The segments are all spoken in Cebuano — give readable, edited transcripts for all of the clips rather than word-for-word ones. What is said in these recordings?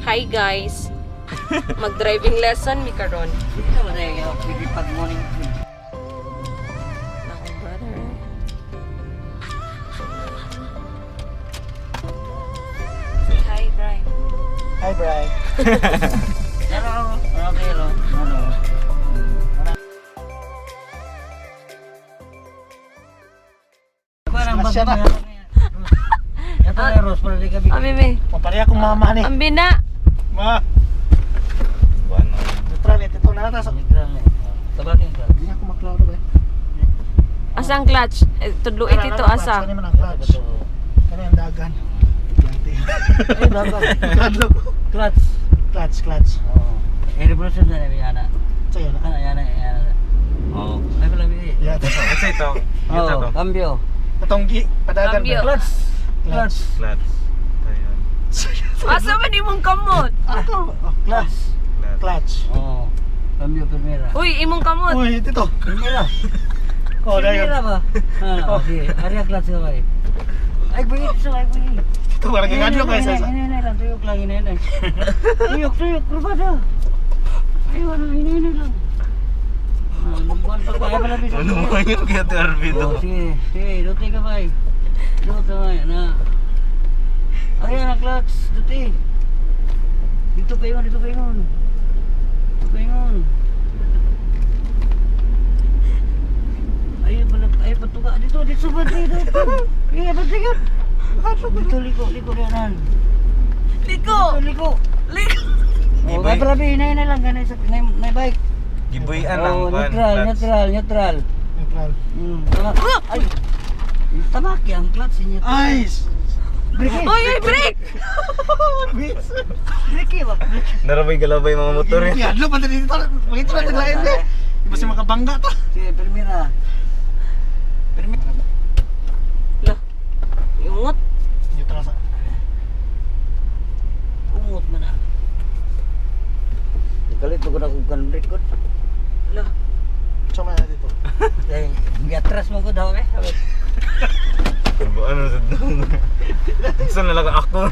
Hi guys. Mag-driving lesson mi karon. Dito ba tayo pwede pag morning food? Ako, brother. Say hi, Brian. Hi, Bri. Hello. Hello, hello. Hello. Parang Smash siya na. Ito na Rose, para di ka bigyan. Ami, mi. Papareha akong mama ni. Ambi na. Ma. Bueno. Neutral eh. Ito na nasa. Neutral eh. Tabakin ka. Hindi ako maklaro ba? Asa ang clutch? Eh, tudlo ito asa. Kani man ang clutch. Kani ang dagan. Ay, dagan. Kadlok. Clutch. Clutch, clutch. Oo. Eh, revolution na namin, ana. Sa'yo na. Ana, yana, yana. Oo. Ay, pala, eh. Yeah. Asa ito? Ito Oo, to. cambio. Atong gi padagan Cambio. ba? Clutch. Clutch. Clutch. Ayun. Asa man imong kamot? Ato. Oh, Clutch. Clutch. Clutch. Oo. Cambio primera. Uy, imong kamot. Uy, dito. Primera. Oh, dayon. Primera ba? Ah, okay. Area clutch ka ba eh? Ay, buhit so, ay, buhit. Ito parang kadlok ay sa. Ini, ini lang, tuyok lang, ini, ini. Tuyok, tuyok, rubada. Ay, wala, ini, ini lang. Ah, buwan pa, kaya pala bisa. Ano mo yun kaya ito RV to? Oh, sige, sige, dute ka ba eh. Dute ba na. Ay, na clutch, dute. Dito pa yun, dito pa yun. Dito pa yun. Ay, pala, ay, patuka. Dito, dito ba, dito, dito. Iya, patuka. Dito, liko, liko, yan. Liko. Dito, liko. Liko. Oh, Ibay. ay, pala, hinay na lang, ganun sa, nay bike. Gibuyan ang Oh, kwan, neutral, clutch. neutral, neutral. Neutral. Tama. Ay! Tamaki ang clutch niya. Ay! Brake! Uy, uy, break! Bis. Brake ba? Brake. Narabay galabay mga motor eh. Hadlok man dito. Makita na taglain eh. Iba si makabangga ta. Sige, primera. Primera. Lah. Ingot. Neutral sa. Ungot man ah. Nakalit ko na kung kan brake ko. Lah. Sama na dito. Eh, atras mo ko daw eh. Ano ano sa dong? Saan na lang ako?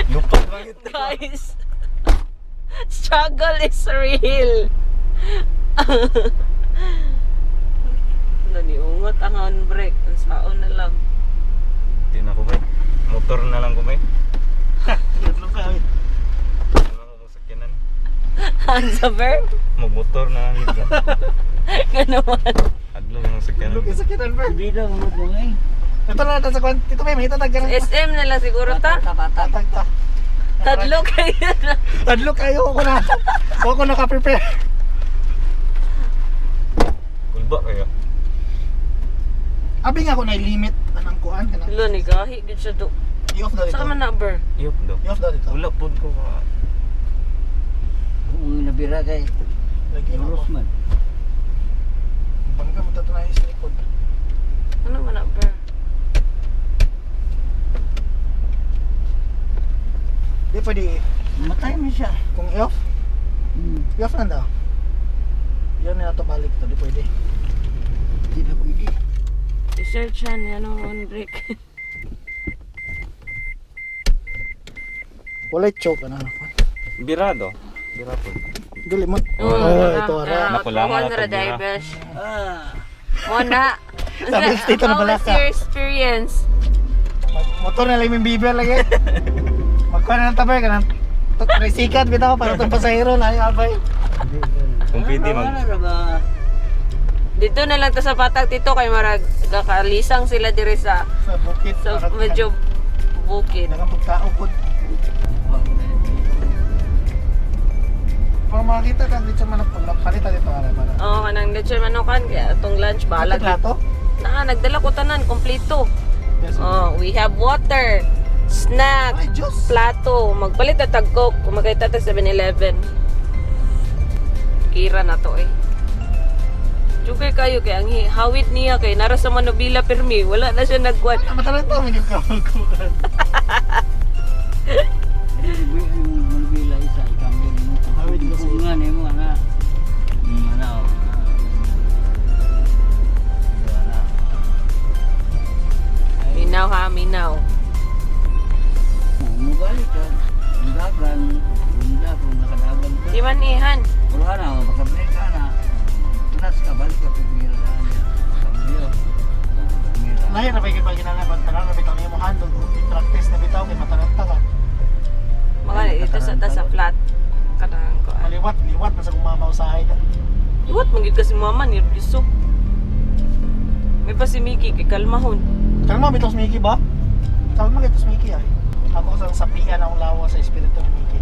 Lupa ba ito? Guys. Struggle is real. Naniungot ang handbrake. Ang saon na lang. Hindi na ko ba? Motor na lang ko ba? Hadlok ka. Ano ako sakyanan? Hands over? Magmotor na lang yun. Ganun. Adlong ang sakyanan. Hadlok sa kitan ba? Hindi daw mo ko eh. Ito na natin sa kwan. Dito may mahita tag SM na lang siguro ta. Bata, bata. Tag ta. Tadlo kayo na. Hadlok kayo ako na. Ako naka-prepare. Kulba kayo. Abi nga ako na limit anang kuan kana. Lo ni gahi gud siya do. I-off daw dito. Sa man na ber? Iyop daw. I-off daw dito. Wala po ko ka. Kung nabira kay Lagi na Rose ako. man. Bangga mo tato na yung likod. Ano man na ber? Di pwede Matay mo siya. kung i-off. I-off na daw. Yan na ito balik to. Di pwede. Hindi na pwede. I-search yan ano handbrake. Walay choke ano. Birado. Bira po. Dili mo. Oh, ito ara. Nakulangan na na to, bira. drivers. Ah. Mo na. Sabi sa tito na How bala was ka. your experience? Motor na lang yung bibel lagi. Magkuha na ng tabay ka ng Resikat bitaw para itong pasahero na yung albay. Kung pwede mag Ano ba? Dito na lang ta sa patag tito kay marag kakalisang sila diri sa Sa bukid. sa medyo bukid. Nakampagtao po. Para makakita ka dito manok pag palita dito ara para. Oo, kanang lechon manukan kaya atong lunch balag. Plato? Na nagdala ko tanan kompleto. Yes. Oh, we have water, snack, Ay, Diyos! plato. Magpalit na tag Coke. Kung makita tag 7-Eleven. Kira na to eh. Jugay kayo kay ang hawid niya kay nara sa Manobila permi. Wala na siya nagkuan. Matalan to, may kamalkuan. Manubila isa ikambyo nimo. Hawid ko sa Kung nga nimo ana. Ana. Oh. Ana. Minaw ha, minaw. Mubalik ka. Dagan. Lahi ra ba gyud pag ginana pag tanan na bitaw nimo handle, i-practice na bitaw kay mataranta ka. Mga dito sa ta sa flat. Kanang ko. Maliwat, liwat man sa kung mama usahay ka. Iwat man gyud kasi mama ni Rubiso. May pa si Mickey kay kalmahon. Kalma bitaw si Mickey ba? Kalma kay si Mickey ay. Ako sa sapian akong lawa sa espiritu ni Mickey.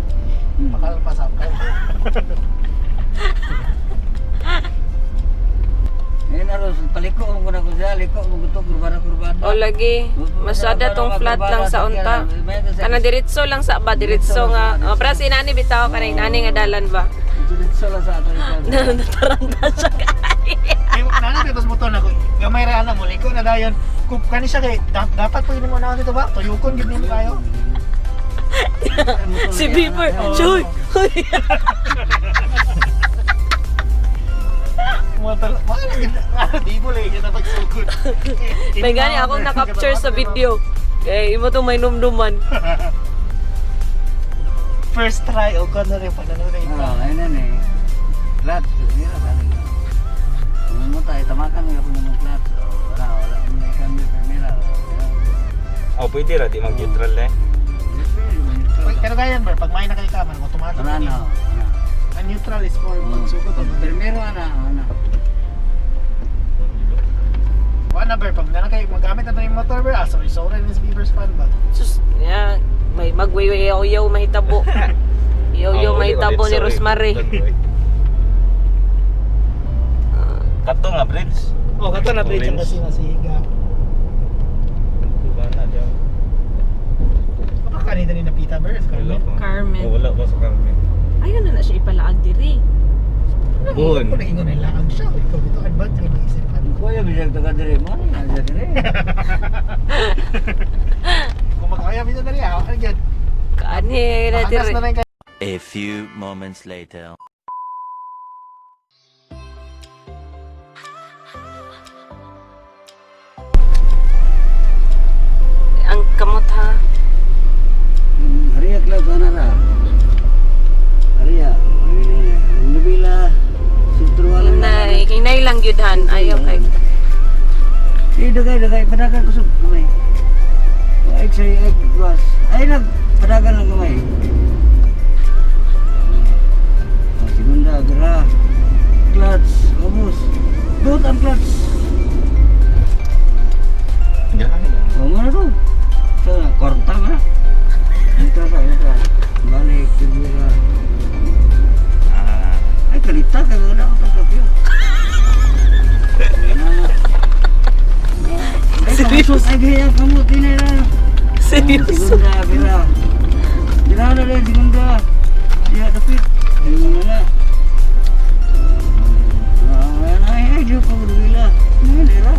Pakalma sa kalma. Ngayon aros, paliko mo ko na ko siya, liko mo gusto, kurbada, kurbada. O lagi, masada tong flat lang sa unta. Kana diretso lang sa ba, diretso nga. O pra si nani bitaw kanang nani nga dalan ba. Diretso lang sa ato. Nataranta siya kay. Ay, nana bitaw sa motor na ko. Gamay ra ana mo liko na dayon. Kung kani siya kay dapat po mo na dito ba? Tuyukon gid nimo kayo. Si Beaver, Choy. Hoy. Motor, wala gid. Di mo lagi kita pagsugod. May gani akong na-capture sa video. Kay imo to may numduman. First try o ko na rin pag nanonood Ah, ayun na eh. Clutch, primera sabi ko. Kung mo tayo, tamakan mo yung mong clutch. Oh, wala, wala mo na i-cambio primera. Oh, pwede ra di mag-neutral eh. Pero ganyan bro, pag may na kayo ka man, automatic Wala na na, yun. wala. Ang neutral is for pagsugod. Pag primero ana, ana. Wala na bro, pag na kayo magamit na yung motor bro, ah, sorry, sorry, Miss Beaver's fan ba? Sus, ya, may magwayaw-yaw mahitabo. Yaw-yaw Oh, mahitabo ni Rosemary. Kato nga bridge. Oh, kato na bridge ang Orange. kasi nasiga. Baka kanina ni Napita bro, sa Wala Carmen. pa. Carmen. Oh, wala pa sa Carmen. Ayun na na siya ipalaag diri. Buon. Kung nagingon nila ang siya, ikaw dito advance ka naisipan. Kuya, bisag taga diri mo, na siya diri. Kung magkaya bitaw na niya, ano yan? Kaani na Makanas diri. na rin kayo. A few moments later. Ang kamot ha. Ariya clutch ana ra. Ariya, nabila. Sentro wala. Hinay, hinay lang gyud han. Ayaw kay. Eh, dagay, dagay, padagan kusog kamay. Ay, sorry, ay, gawas. Ay, nag, padagan lang kamay. Oh, segunda, gra. Clutch, ubos. Dot ang clutch. Oh, mana tu? Sa kwarta mana? Dito sa ito. Balik, primera. Ah. Ay, kalita ka na ako kagabyo. Ay, Serious? ay, gaya, kamot, dinay na. Seryoso. Segunda, bila. Bila na rin, segunda. Diya, dapit. Ayun na na. Ah, ay, ay, diyo ka, bila. Ayun, era.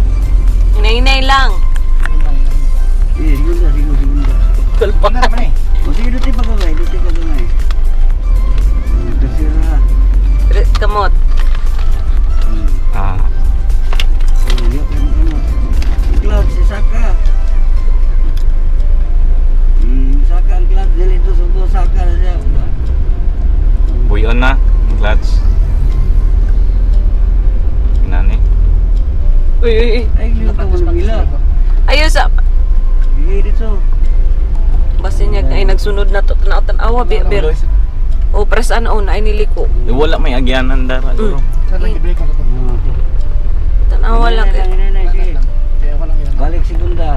Hinay-hinay lang. Eh, segunda, segunda, segunda. Wala naman eh. O, sige, duti pa gamay, duti pa gamay. Tercera. Kamot. Ah. Oh, diyo ka, ano. Clutch, saka. Saka ang clutch, dili to subo, saka na siya. Buyon na. Clutch. Inani. Uy, uy, uy. Ay, liyo ka mo bila. Ayaw sa Sige, dito. Basin niya ay nagsunod na to tanaw tanawa bi bir. O press ano na ay niliko. Eh, wala may agyanan dara. Mm. Saan lang i-break ko na to? Tanawa lang kay. Hinay, hinay, sige. Lang. Kaya ako lang yun. Balik segunda.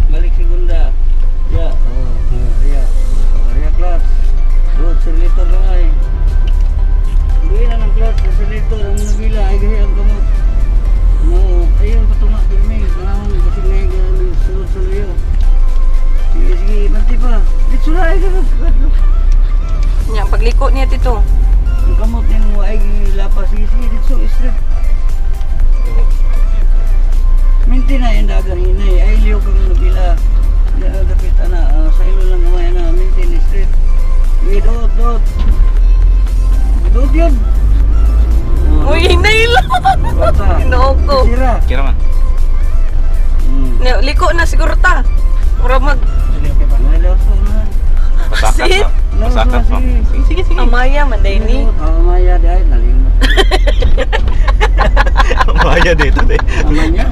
Balik segunda. Ya, oh, ya. Oh, ya clutch. Good, sirlito gamay. Buwi na ng clutch, sirlito, ang nabila, ay gahi ang kamot. No, ayun, patunga, pirmi. Panahon, kasi ngayon, sunod sa liyo. Sige, sige, nanti pa. Dito na, ay gano'n. Nya pagliko niya tito. Ang kamot niya mo, ay gilapas. Sige, sige, dito, straight. Minti na yung dagang hinay. Ay, liyo kang nabila. Dapit, ana, ah, sa ilo lang kamay, ana, minti na straight. Sige, dot, dot. Dot yun. Oh, Uy, hinay lang. Bata. Ginoo ko. Sira. Kira man. Nya, liko na siguro ta. Mura mag Dili, okay pa. Wala ko na. Pasakat Sit. pa. Pasakat pa. Sige, Sige, sige. amaya man day ni. Oh, maya dahil nalimot. Maya dito de. Amanya.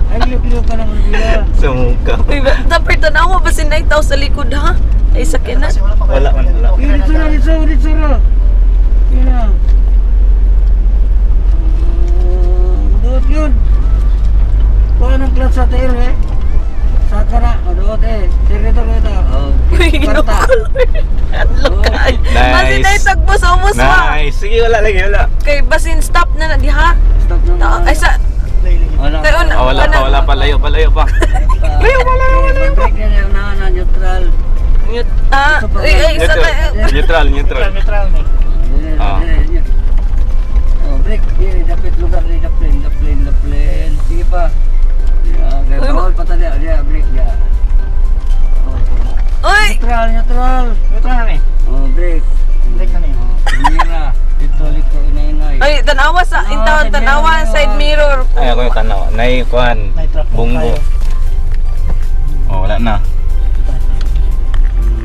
Ay, liyo Liyo ka na manubila. Sumuka. Uy, tapir tanawa ba si tao sa likod ha? Ay sakyanan. Kasi wala pa kayo. Wala man, wala. Uy, dito na, dito, dito na. Yun na. Doot yun. Wala ng clutch sa tail eh. Sa kara, o doot eh. Sirito ko ito. Oh, Uy, ginoo kwarta. ko, Lord. Adlok ka. Nice. Basin ay tagbo sa umos ba? Nice. Sige, wala lagi, wala. Kay basin stop na na diha. Stop na. Ay sa Wala. Kay una. Ah, wala pa, wala pa. Layo pa, layo pa. Layo pa, layo pa, layo pa. Break na na, na, neutral. Mute. Ah, uy, ay sa Neutral, neutral, neutral. Neutral, neutral ni. Ah. Oh, break. Dire, dapat lugar ni daplin, daplin, daplin. Sige pa. Yeah, kaya Uy, bawal pa tali. Yeah, break ya. Oh, Uy, neutral, neutral. Neutral na ni. Oh, break. Break na ni. Oh, primera. Dito, liko, inay-inay. ay tanawa sa intawon tanawa side mirror. Ay, ako yung tanaw. Nay, kuhan. May truck Bunggo. tayo. Oh, wala na.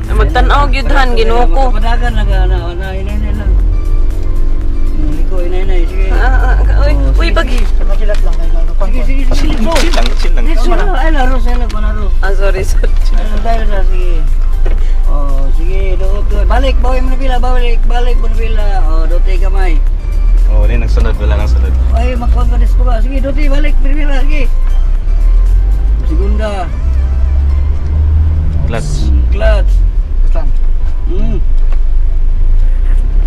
Magtan-aw gyud han Ginoo ko. Padagan lang na, na, inay-inay lang. Liko, inay-inay. Sige. Ah, ah, uy, Oh, uy sige, pag sige. Makilat lang kay gago. Sige, sige, sige. Dito. Chill lang, chill lang. Dito na. Ay, laro sa ilag, laro. Ah, sorry, sorry. Ano tayo na, sige. Oh, sige, doot doot. Balik, bawi mo na bila, balik, balik mo na bila. Oh, dote kamay. Oh, wala nang sunod, wala nang sunod. Ay, makuha ka ko ba? Sige, dote, balik, bila, sige. Segunda, Clutch. clutch. Lang.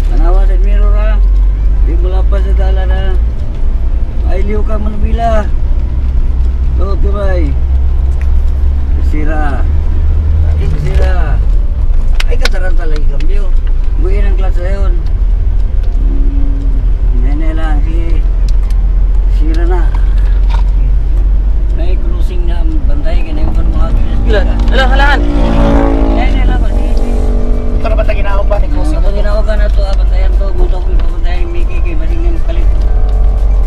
Tanawa sa mirror ha. Di mo lapas sa dala na. Ay, liw ka mo na bila. Doot kamay. Sira. Sira. Ay, kataranta lagi kambyo. Buhin ang clutch na yun. Nene lang, sige. Sira na. May cruising na ang bantay, ganyan pa mga Wala, wala, halahan. Nene lang, sige, sige. Ito na ba tayo ginaog ba ni crossing? Ako ginawa na to, ah, bantayan to, gusto ko ipabantayan yung Mickey kay basing niyang palit.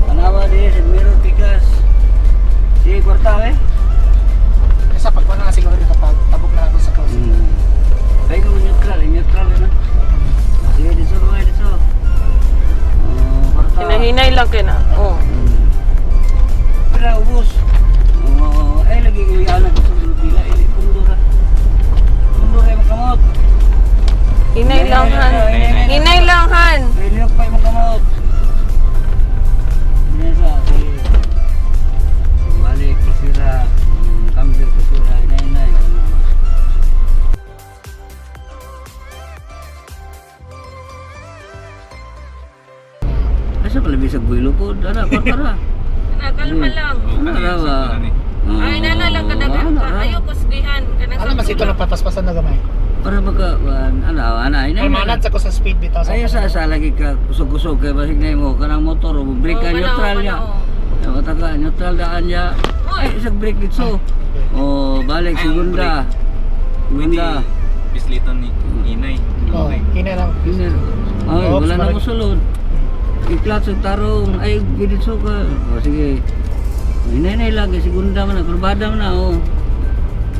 Tanawa din, sa mirror pikas. Sige, kwarta eh. Kasi pag wala na siguro dito pag tabok na lang ako sa crossing. Kaya kung neutral, eh, neutral na. Sige, dito mga dito. Oh, kwarta. Hinahinay lang kay na. Oh. Pero ubos. Oh, ay lagi iliana ko sa bila, ili pundura. Pundura yung kamot. Hinay lang han. Hinay lang han. Ay liyok pa yung kamot. Nasa, sige. Balik, kusira. Kambyo, kusira, inay-inay. Asa pala bisag builo ko? Dara, kwarta. Kalma lang. Oh, Ano kani, ra ba? sakto na ni. Ay, nana lang kadagan pa. Ayaw kusgihan. Kanang Ano mas ito na papaspasan na gamay. Para maka ano ana ina. Kalmanad sa ko sa speed bitaw sa. Ayo sa lagi ka kusog-kusog kay basig na mo kanang motor mo brake ka Oh, neutral manaw, niya. manaw. Mata ka neutral daan niya. Uy. Ay isang brake dito. Oh, balik Ay, ang segunda. Pwede, Segunda. bisliton ni Inay. Oh, hinay lang. Hindi. Ay, Oops, wala na balik. ko sulod. I-clutch ang tarong. Ay, dito ka. Oh, sige. Hinay lang, kay segunda man na, kurbada man na, oh.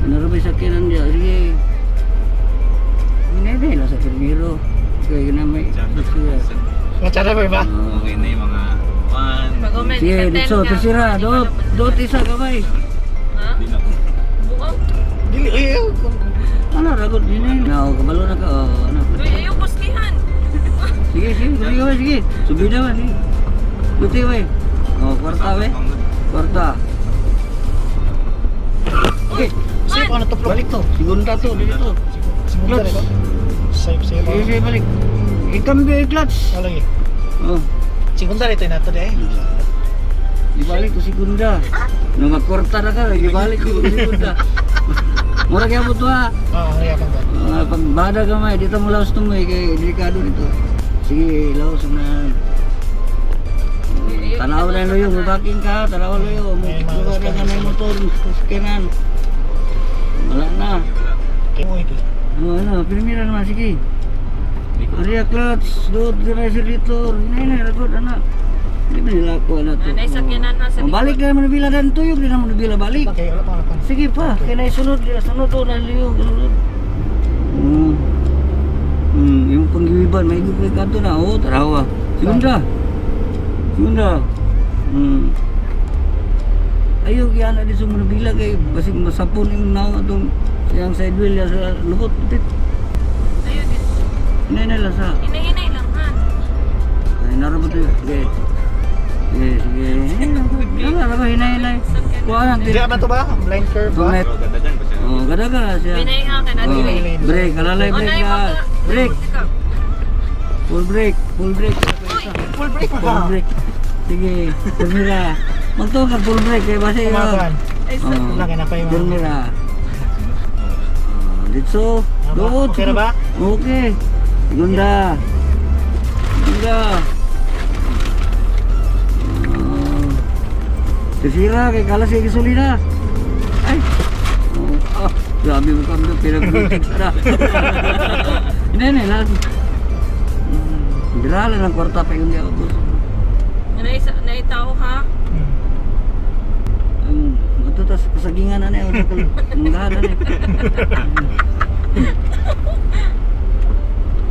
Ano rin sa sakyanan niya? Sige. Hinay lang sa primero. Kaya na may... Sige. Nga tsara ba ba? Oh. Okay na yung mga one. Pag-umen, Sige, sa 10 dito, ka. tercera. Dot, dot isa kamay. Ha? Di na. Bukaw? Dili eh. Ano, ragot, hinay. Na, oh, kabalo na ka. Oh, ano. Uy, ayaw kusgihan. Sige, sige, sige, sige, sige. Subida man, sige. Buti, wey. Oh, kwarta, wey. Kwarta. Okay. Safe ano to Balik to. Segunda to, dito. Segunda dito. Safe safe. Sige, sige, balik. Ikambyo, i-clutch. Oh, lagi. Oh, Segunda dito na to de. ibalik to segunda. No magkwarta na ka, ibalik ko segunda. Mura kaya mo to ha. Ah, ano yapan ba? Ah, pag bada ka may, dito mo laos to may, kay delikado dito. Sige, laos na. Tanaw na luyo, mabaking ka, tanaw luyo. May mga Mukha na ka ng motor, sakyanan. Wala na. Okay, mo ito. Oh, ano, primera naman, sige. Aria clutch, doot, accelerator. Nay, nay, ragot, anak. Hindi ba nila ako, ano to? Nanay, sakyanan ha, sa Oh, balik na naman bila dan tuyog, di naman bila balik. Okay, wala pa wala pa. Sige pa, kaya na isunod, di na sunod, oh, naliyo, sunod. Yung panggiwiban, may gugay ka na, oh, tarawa. Segunda. Segunda. Ayaw kaya na di sa manubila kay basig masapon yung naong atong siyang side wheel ya sa lubot pit. Ayun, Hinay na lang sa. hinay-hinay lang ha. Ay, narabot yun. Sige. Sige, sige. Wala na ba, hinay, hinay. Kuha lang. Di ba to ba? Blind curve ba? Tumay. Pero ganda dyan kasi. Oh, gada ka siya. Binay ha ka na Oh, dili. break, alalay Oh, break nay, na. Break, full break, full break. Full brake Full ba? break. Sige, primera. Magtuo ka full break kay basi. Kumakan. Ay, Oh, Laki na pa yung mga- primera. Oh, dito. Tama. Doon. Okay na ba? Okay. Segunda. Segunda. Oh. Tercera kay kalas kay gasolina. Ay. Oh, ah, grabe mo kami pinag-meetings na. Hindi, hindi, lang. Dirala ng kwarta pa yung ako. Boss. Nay, nay tao ha. Ang ito tas kasagingan na na yun. Munggahan na na.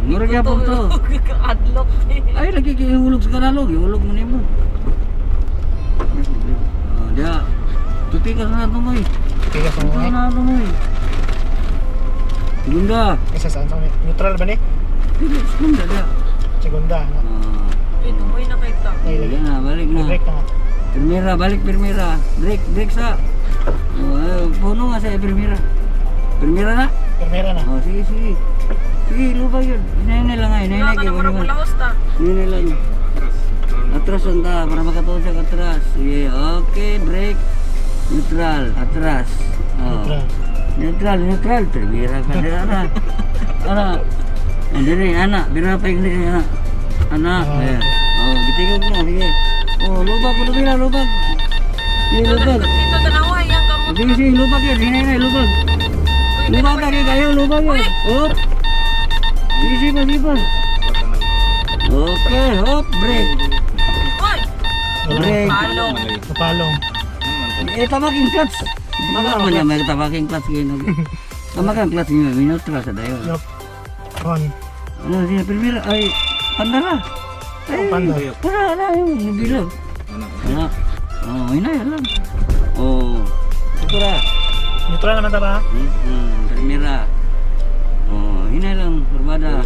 Mura gyapon to. Adlock. Ay, lagi kay ihulog sa kanalog. Ihulog mo nimo. Ah, diya. Tuti ka sa nato mo eh. Tigas mo Tuti ka eh. sa nato mo eh. Segunda. Isa saan? Neutral ba ni? Dili, segunda diya. Segunda. No? Ah, Uy, tumoy na kay ta. Ay, lagi. yan na, balik na. Brake na nga. Primera, balik primera. Break, break sa. Oh, ay, puno nga sa primera. Primera na. Primera na. Oh, sige, sige. Sige, lubag yun. Hinay lang nga, hinay Wala ka na murag mulahos ta. Hinay lang. Atras ang ta, para makatuon siya atras. Sige, okay, break. Neutral, atras. Oh. Neutral. Neutral, neutral. Primera ka na, ana. Ana. Oh, dire, ana. Bira pa yung dire, ana. Ana, Ah, ayan. Oh, gitigog na, sige. Oh, lubag, lubag, lubag. Sige, lubag. Dito tanawa yang kamo. Sige, sige, lubag yun. Hinay, hinay, lubag. Lubag ka kayo, lubag yun. Hop. Sige, sige, sige pa. Okay, hop, break. Uy, Break. palong. Napalong. Eh, tamaking clutch. Baka mo niya, may tamaking clutch ngayon. Tamaking clutch ngayon, minutra sa dayon. Yup. On. Ano siya, primera, ay, pandara. Ay, Oh, panda. Para, ala, yung bilog. Ano? Oh, hinay, alam. Oh, ito ra. Neutral naman ta ba? Primera. Oh, hinay lang, kurbada.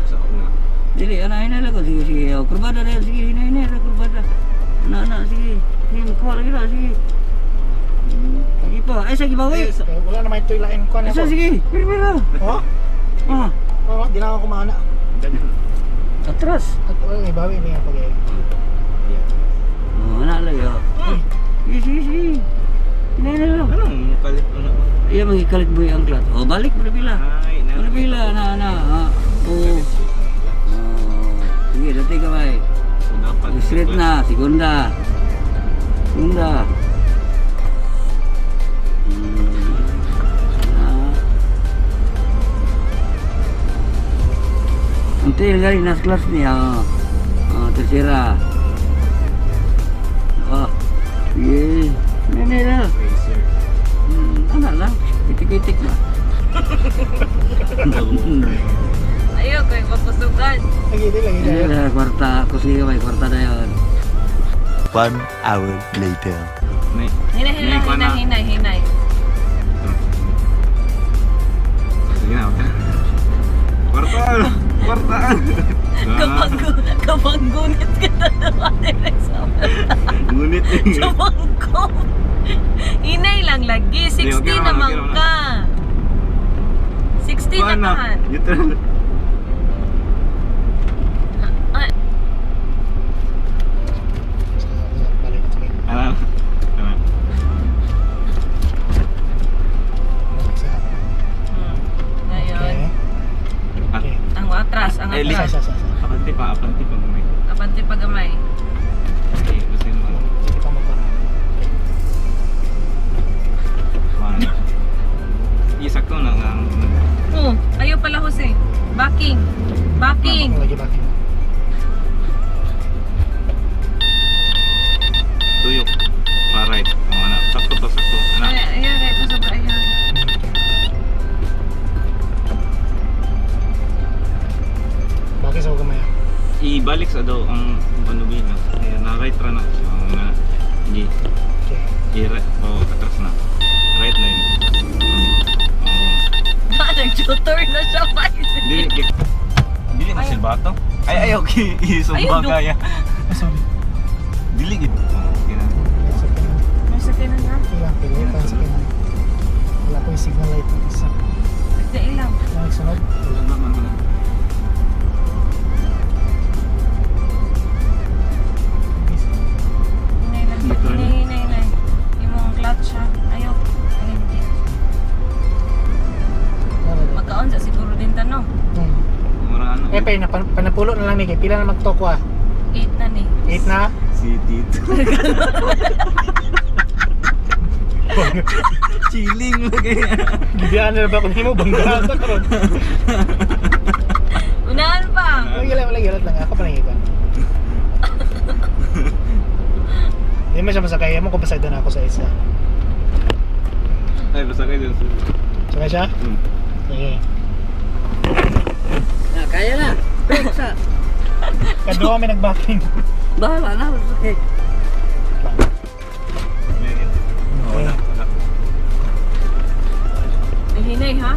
Dili, ana, hinay lang ko. Sige, sige. Oh, kurbada na yun. Sige, hinay, hinay lang, kurbada. Ana, ana, sige. Sige, makuha lagi na, sige. Sige pa. Ay, sige, bawi. Eh, wala naman ito ilain ko na Ay, ko. sige, primera. Oh? Ah, Oh, di na ako kumana. atras. At wala ibawi niya pag eh. Oh, ana lagi, oh. Sige, sige, sige. Hinay, hinay lang. Anong kalit mo na? Iya, magikalit mo yung clutch. Oh, balik, manabila. Ay, na. Manabila, ana, ana. Ah, oh. Oh, sige, dati ka, bay. So, dapat. Straight na, segunda. Segunda. Ah. Unti gari nas class niya. Oh, oh tercera. Oh. Yeah. Ini na. Racer. Ano lang. Itik-itik ba? Ayaw kay mapusugan. Lagi, di lagi. Ini na kwarta. Kusli ka may kwarta na yun. 1 hour later. May. Hinay, hinay, May kuha na. hinay, hinay, hinay. Sige na, okay na. Kwartaan! Kwartaan! Kapag kapag gunit ka na naman sa Ngunit eh. sa bangko. Hinay lang lagi. Hindi, 60 okay naman, naman okay naman. ka. 60 Kuha na na. kahan. Neutral. Ah, Balik na sige. Ano? Ano? Balik sa. Ngayon. Okay. Ah, Okay. Ang atras, ang Eh, Isa, atras. isa, isa, isa. Abante pa gamay. Abante pa gamay. Okay, gusto mo. Sige pa magpara. Okay. One. Isakto na ang Oh, ayaw pala Jose. Backing. Backing. Lagi backing. Tuyok. Pa right. Oh, ano. Sakto to, sakto. Ano? Ay, ayan, right. Basta ba, ayan. Bakit sa gamay? Ah. Ibalik sa daw ang Banubina. Kaya na right ra na siya. Mga G. Okay. G right. Oh, to. Ay, ay, okay. Isumba Ayun, do. kaya. Ah, sorry. Dili gid. Okay na. Sa kanan. May sakyanan na. Ilang pili pa sa kanan. Wala ko yung signal light ng isa. Di ilang. Ano sunod? Wala man wala. Hinay lang. Hinay, hinay, hinay. Imong clutch ha. Ayaw. Ay, hindi. Magkaon sa siguro din tanong. Mura ano. Eh, pa, panapulo na lang ni kay pila na magtokwa. 8 na ni. 8 na. Si Tito. Chilling lagi. Gibiyaan na ba ko nimo bangga ta karon. Unahan pa. Wala lang, wala lang lang ako pa nang ikan. Hindi man siya masakay mo kung pasagdan ako sa isa. Ay, basta kayo dun. Sakay siya? Sige. Ah, kaya na. Break sa. Kaduha may nag-backing. Bahala na. Okay. Wala, wala. Ay, hinay ha.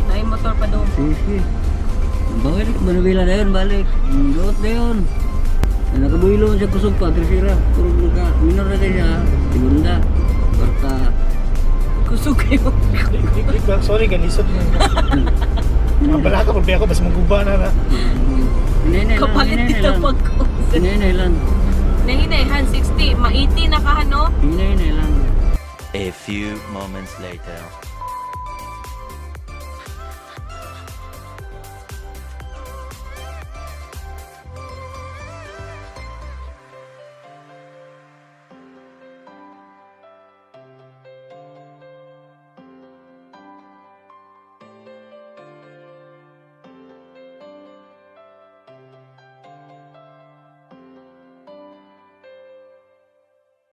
Naay motor pa doon. Sige. Balik, manubila na yun, balik. Luot na yun. Nakabuhilo siya kusog pa, tercera. Puro naka, minor na kaya, segunda. Kwarta. Kusog kayo. Sorry, galisod mo. Mabala ka, pagbiya ko, basta maguba na na. Hinay-hinay lang, Kapalit hinay-hinay dito lang. pag Hinay-hinay lang. Nahinay han 60, ma-80 na ka no? Hinay-hinay lang. A few moments later.